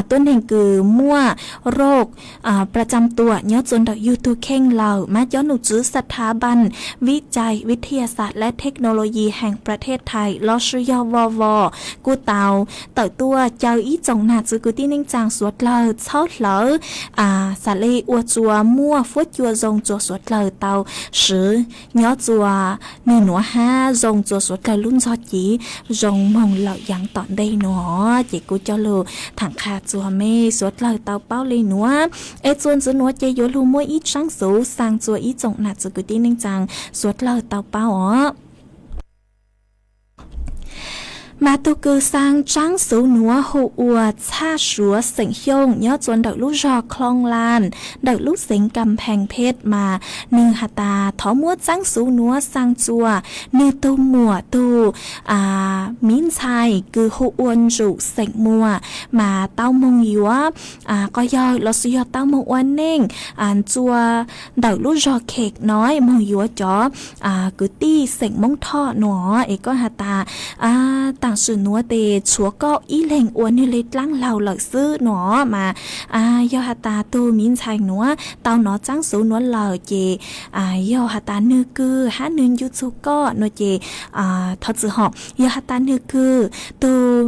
tuab neeg kws muaj roj pla tsam tuam nyob txua ntawm yug tug kheej lawm mas cov nom tswv ສະຖາບັນ ວິໄຈ ວິທະຍາສາດ ແລະ ເທັກໂນໂລຢີ ແຫ່ງປະເທດໄທ lossis yog ວວ kuj tau tawm tuaj caw ib tsoom nam txwv kwv tij neej tsaa suav dlawg txhob hlawv xav le ua txua muaj fuab cua zoo txua suav dlawg tau swv nyob txua nwg nuav hab zoo txua suav dlawg lub ntxog civ zoo moog lawm yaav tom ntej nuav. Ces kuj coj lug thaam qha txua mej suav dlawg tau paub le nuav. Es txua ntxiv nuav ces yuav lug muab ib tsaab xuv xaa txua ib tsoom nam txwv kwv tij neej tsaa suav dlawg tau paub os. Mas tug kws xaa tsaab xuv nuav hu ua Txhaj Suav xeem Xyooj nyob txua ntawm lub zog Khlooj Laaj ntawm lub xeev Kam Pheej Phej mas nwg has tas thov muab tsaab xuv nuav xaa txua nwg tug muam tug miv ntxhais kws hu ua Ntsum xeem Muas mas tau moog yuav quas yawg lossis yog tau moog ua neej txua ntawm lub zog Kheem no moog yuav cov kwv tij xeem Moob Thoj nuav es koj has tas taam sim nuav tes tshuav koj ib leeg ua nwg le dlaab laug lawm xwb nuav mas yog has tas tug miv ntxhais nuav tau nov tsaab xuv nuav lawm ces yog has tas nwg kws hab nwg ncu txug koj nuav ces thov txwm hom yog has tas nwg kws tug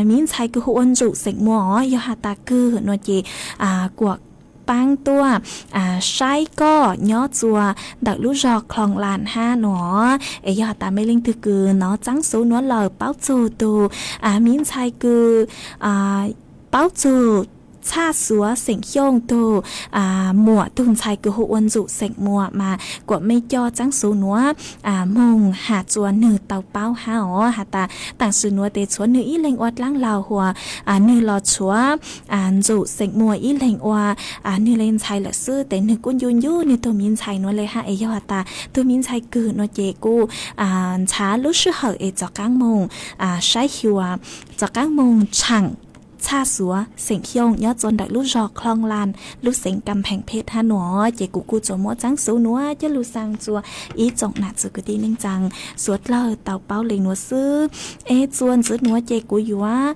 miv ntxhais kws hu ua Ntsum xeem Muas os yog has tas kws nuav ces kuam paab tuaj saib koj nyob txua ntawm lub zog Khlooj Laaj hab nuav. Es yog has tas mej leej twg kws nov tsaab xuv nuav lawm paub txug tug miv ntxhais kws paub txug Txhaj Suav xeem Xyooj tug muam tug ntxhais kws hu ua Ntsum xeem Muas mas kuam mej coj tsaab xuv nuav moog has txua nwg tau paub hab os has tas taam sim nuav tes tshuav nwg ib leeg ua dlaab laug huas nwg los tshuav Ntsum xeem Muas ib leeg ua nwg le ntxhais lawm xwb tes nwg kuj ncu ncu nwg tug miv ntxhais nuav le hab es yog has tas tug miv ntxhais kws nuav ces kuj ntxhaav lub sij hawm es rov qaab moog saib xyuas rov qaab moog tshaam Txhaj Suav xeem Xyooj nyob txua ntawm lub zog Khlooj Laaj lub xeev Kam Pheej Phej hab nuav ces kuv kuj tsuas muab tsaab xuv nuav coj lug xaa txua ib tsoom nam txwv kwv tij neej tsaa suav dlawg tau paub le nuav xwb. Es txua ntxiv nuav ces kuv yuav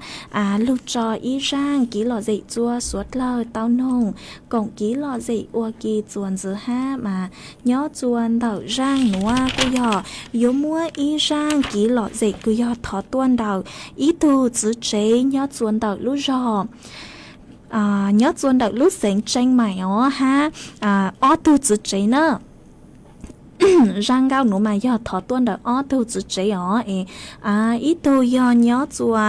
lug tso ib zaaj kev lom zem txua suav dlawg tau noog koom kev lom zem ua ke txua ntxiv hab mas nyob txua ntawm zaaj nuav kuj yog yuav muab ib zaaj kev lom zem kws yog thov tuaj ntawm ib tug txwv tsev nyob txua ntawm lub zog nyob txua ntawm lub xeev Tseej Maim os hab ob tug txiv tsev na. Zaj nkauj nuav mas yog thov tuaj ntawm ob tug txiv tsev os es ib tug yog nyob txua,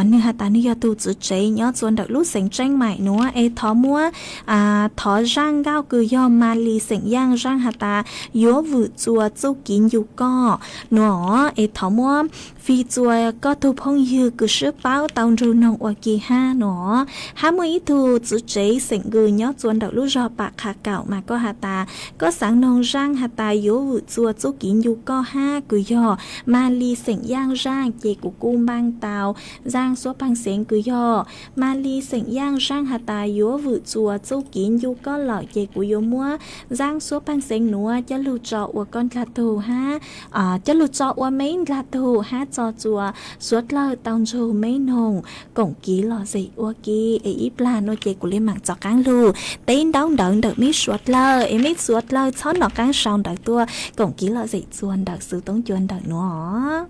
nwg has tas nwg yog tug txiv tsev nyob txua ntawm lub xeev Tseej Maim nuav es thov muab, thov zaj nkauj kws yog Mas Lis xeem Yaaj zaj has tas yuav vwm txua txuj kev ncu koj nuav es thov muab fij txua koj tug phooj ywg kws sib paub tau nrug noog ua ke hab nuav. Hab muaj ib tug txiv tsev xeem Nkws nyob txua ntawm lub zog Pam Qha Kaum mas koj has tas koj xaav noog zaj has tas yuav vwm txua txuj kev ncu koj hab kws yog Mas Lis xeem Yaaj zaj ces kuv kuj npaaj tau zaj xuab paag xeev kws yog Mas Lis xeem Yaaj zaj has tas yuav vwm txua txuj kev ncu koj lawm ces kuv yuav muab zaj xuab paag xeev nuav coj lug tso ua koj ndlag tug hab coj lug tso ua meb ndlag tug hab tso txua suav dlawg tau nrug meb noog koom kev lom zem ua ke es ib plag nuav ces kuv le maam tov qaab lug teb ntaub ntawv ntawm meb suav dlawg es meb suav dlawg txhob nov qaab sau ntawv tuaj koom kev lom zem txua ntawm xuv toob cua ntawm nuav.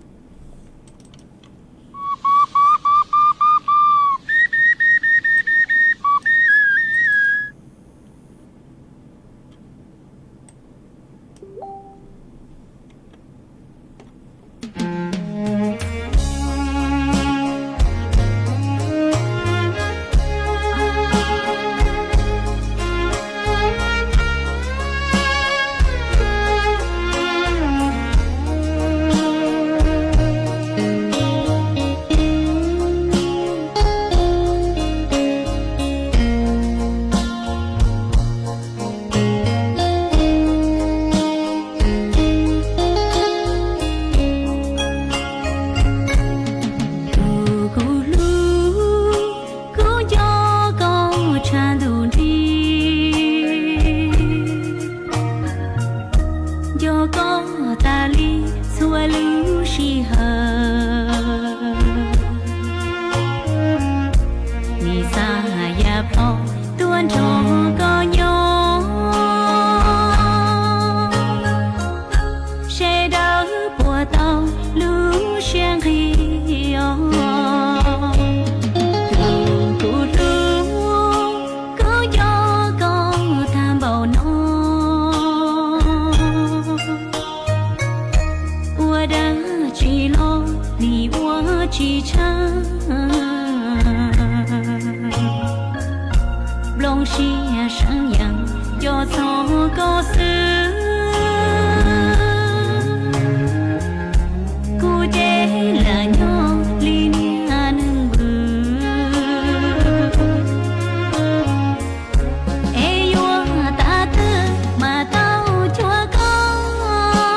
Tus kuv hlub, kuv nco koj tshaj ntuj nrig, nco koj tas li txhua lub sij hawm. Nim xav yam plho tuaj nrog koj nyob, sawv daws puas tau lub siab nqig os. Tus kuv hlub, kuv nco koj tag npaum no, ua dab tsi los nim ua tsis tshaj. Nplooj siab seev yeej nco txog koj xwb, kuv ces lam nyob li niag neeg vwm. Es yuav tas twg mas tau cuag koj,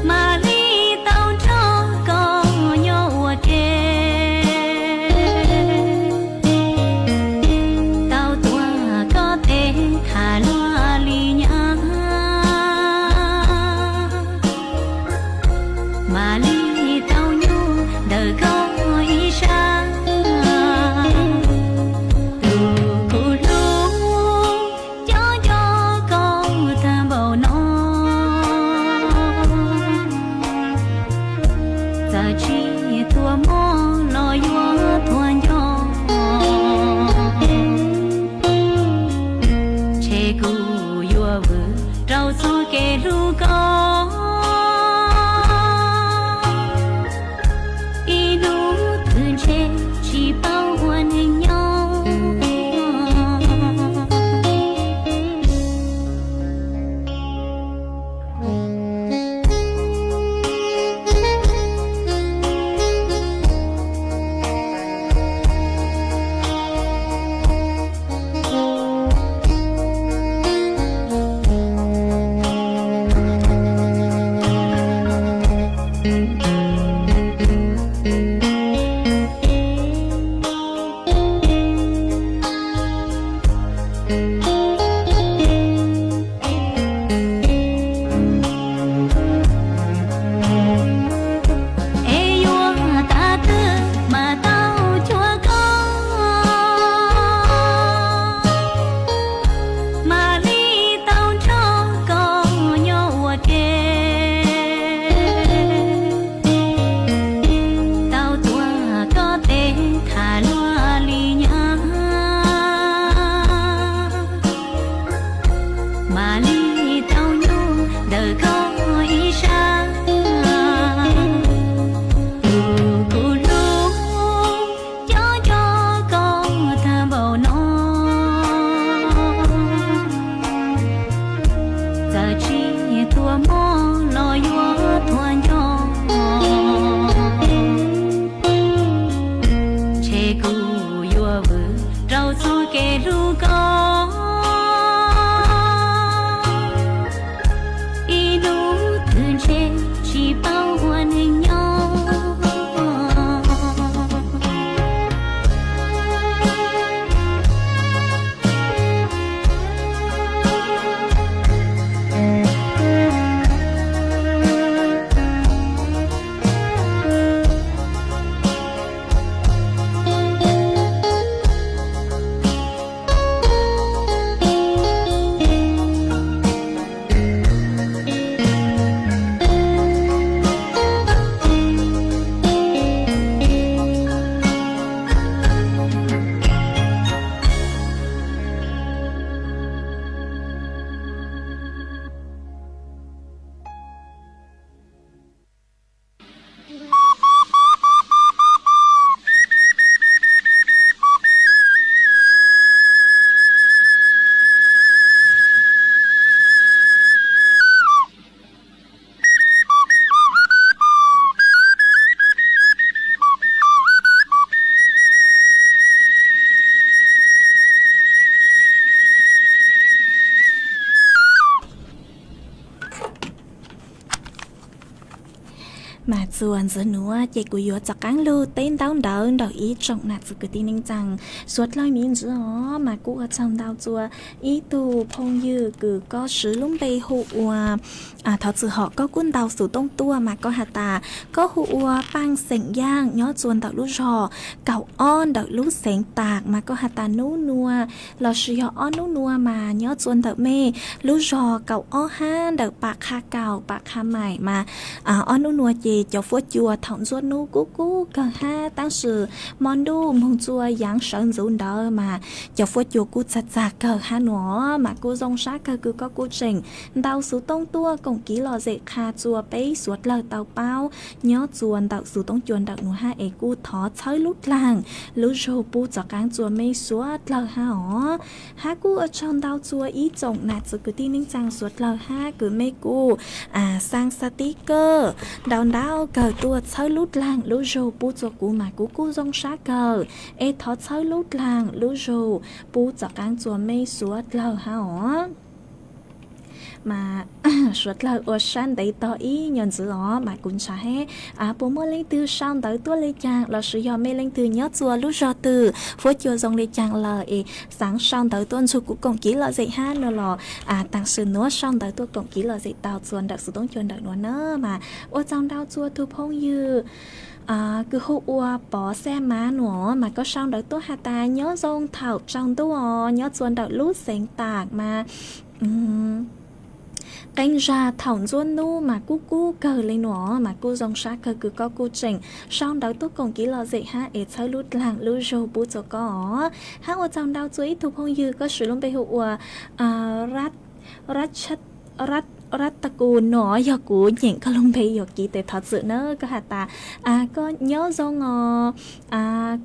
mam li tau nrog koj nyob ua ke. Tau tuav koj tes tham luag li nyab, mam li tau nyob ntawm koj ib sab. Tus kuv hlub, nco nco koj tag npaum no, txawm tsis tuag mob los yuav tuag nco, ntshe kuv yuav vwm rau txoj kev hlub koj, ib hnub twg ntshe tsis paub ua neeg nyob. Es yuav tas twg mas tau cuag koj, mam li tau nrog koj nyob ua ke. tsis paub ua neeg nyob. Mas txuas ntxiv nuav ces kuv yuav rov qaab lug teb ntaub ntawv ntawm ib tsoom nam txiv kwv tij neej tsaa suav dlawg miv ntsis os. Mas kuj ua tsaug ntau txuas ib tug phooj ywg kws koj swv lub npe hu ua, thov txwm hom koj kuj ntaus xuv tooj tuaj mas koj has tas koj hu ua Paaj Xeem Yaaj nyob txuas ntawm lub zog kaum ob ntawm lub xeev Tas mas koj has tas nub nua lossis yog ob nub nua mas nyob txuas ntawm mej lub zog kaum ob hab ntawm Pam Qha Kaum Pam Qha Maim mas ob nub nua ces cov fuab cua thaum ntxuab nub kub kub kawg hab tab sis mo ntuj moog txua yaav sawv ntxuv ntawd mas cov fuab cua kuj txag txag kawg hab nua. Mas kuj zoo sab kawg kws koj kuj tseem ntaus xuv tooj tuaj koom kev lom zem qha txua peb suav dlawg tau paub nyob txuas ntawm xuv tooj cua ntawm nuav hab es kuj thov txhawb lub dlaag lub zug pub txhawb qaab txua mej suav dlawg hab os. Hab kuj ua tsaug ntau txua ib tsoom nam txiv kwv tij neej tsaa suav dlawg hab kws mej kuj xaa xaa tib kawg ntau ntau kawg tuaj txhawb lub dlaag lub zug pub txua kuv mas kuv kuj zoo sab kawg es thov txhawb lub dlaag lub zug pub txhawb qaab txua mej suav dlawg hab os. Mas suav dlawg ua sab ntev tog ib nyuas ntxiv os mas kuv ntshaw hab puas muaj leej twg sau ntawv tuaj le caag lossis yog mej leej twg nyob txua lub zog twg fuab cua zoo le caag lawm es xaav sau ntawv tuaj nrug kuv koom kev lom zem hab nua los tam sim nuav sau ntawv tuaj koom kev lom zem tau txua ntawm xuv tooj cua ntawm nuav na. Mas ua tsaug ntau txua tug phooj ywg kws hu ua Pov Xaj Mab nua mas koj sau ntawv tuaj has tas nyob zoo thaum tsaus ntuj os nyob txua ntawm lub xeev Tas mas qee zag thaum ntxuab nub mas kub kub kawg le nua mas kuj zoo sab kawg kws koj kuj tseem sau ntawv tuaj koom kev lom zem hab es txhawb lub dlaag lub zug pub txua koj os. Hab ua tsaug ntau txua ib tug phooj ywg koj swv lub npe hu ua Rab Rab Tab Kus nua, yog kuv nyeem koj lub npe yuam kev tes thov txim na. Koj has tas koj nyob zoo os,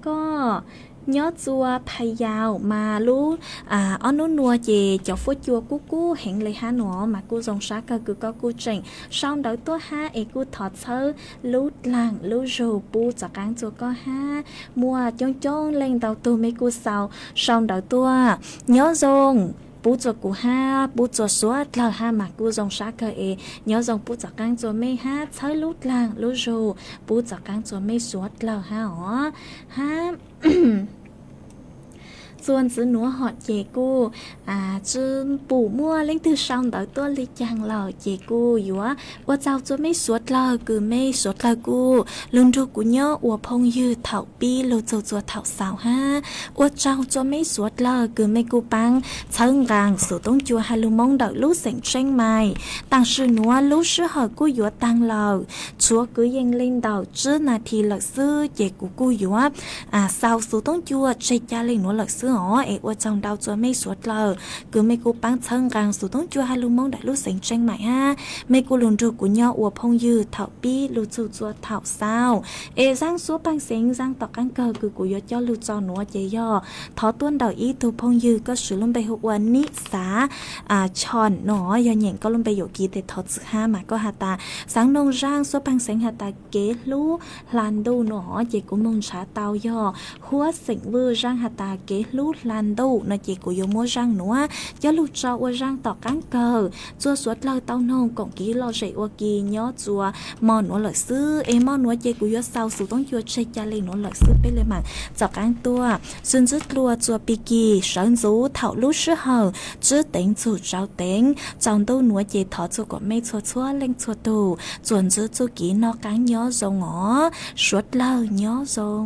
koj nyob txua Pha Yau mas lub ob nub nua ces cov fuab cua kub kub heev le hab nua mas kuj zoo sab kawg kws koj kuj tseem sau ntawv tuaj hab es kuj thov txhawb lub dlaag lub zug pub txhawb qaab txua koj hab. Muaj coob coob leej ntau tug mej kuj sau, sau ntawv tuaj nyob zoo pub txua kuv hab pub txua suav dlawg hab mas kuj zoo sab kawg es nyob zoo pub txhawb qaab txua mej hab txhawb lub dlaag lub zug pub txhawb qaab txua mej suav dlawg hab os. Hab txua ntxiv nuav hom ces kuj tsi pum muaj leej twg sau ntawv tuaj le caag lawm ces kuj yuav ua tsaug txua mej suav dlawg kws mej suav dlawg kuj lug nrug kuv nyob ua phooj ywg thaum pib lug txug txua thaum xaus hab ua tsaug txua mej suav dlawg kws mej kuj paab txhawb nqaas xuv toob cua hab lug Moob ntawm lub xeem Tseeb Mais. Tam sim nuav lub sij hawm kuj yuav taag lawm, tshuav kwv yees le ntawm tsib nas this lawm xwb ces kuv kuj yuav xaus xuv toob cua tseg ca le nuav lawm xwb os. Es ua tsaug ntau txua mej suav dlawg kws mej kuj paab txhawb nqaas xuv toob cua hab lug Moob ntawm lub xeem Tseeb Mais hab mej kuj lug nrug kuv nyob ua phooj ywg thaum pib lug txug txua thaum xaus. Es zaaj suab paag xeev zaaj tom qaab kawg kws kuv yuav coj lug tso nuav ces yog thov tuaj ntawm ib tug phooj ywg koj swv lub npe hu ua Nib Xav Chon nua, yog nyeem koj lub npe yuam kev tes thov txim hab mas koj has tas xaav noog zaaj suab paag xeev has tas kev hlub hla ntuj nua ces kuv moog ntshaw tau yog Huab Xeem Vwj, zaaj has tas kev lub hla ntuj no ces kuv yuav muab zaaj nuav coj lug tso ua zaaj tom qaab kawg. Txua suav dlawg tau noog koom kiv lom zem ua ke nyob txua mo nuav lawm xwb, es mo nuav ces kuv yuav xaus xuv toob cua tseg ca le nuav lawm xwb, peb le maam txaus qaab tuaj. Xwm ntxwv dlua txua pig kig sawv ntxuv thaum lub sij hawm tswb teev txug tsau teev. Tsaus ntuj nuav ces thov txug kuas mej txhua txhua leej txhua tug txuas ntxwv txuj kev noj qaab nyob zoo os, suav dlawg nyob zoo.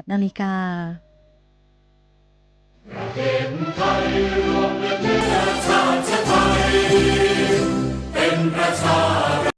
Nas li kas.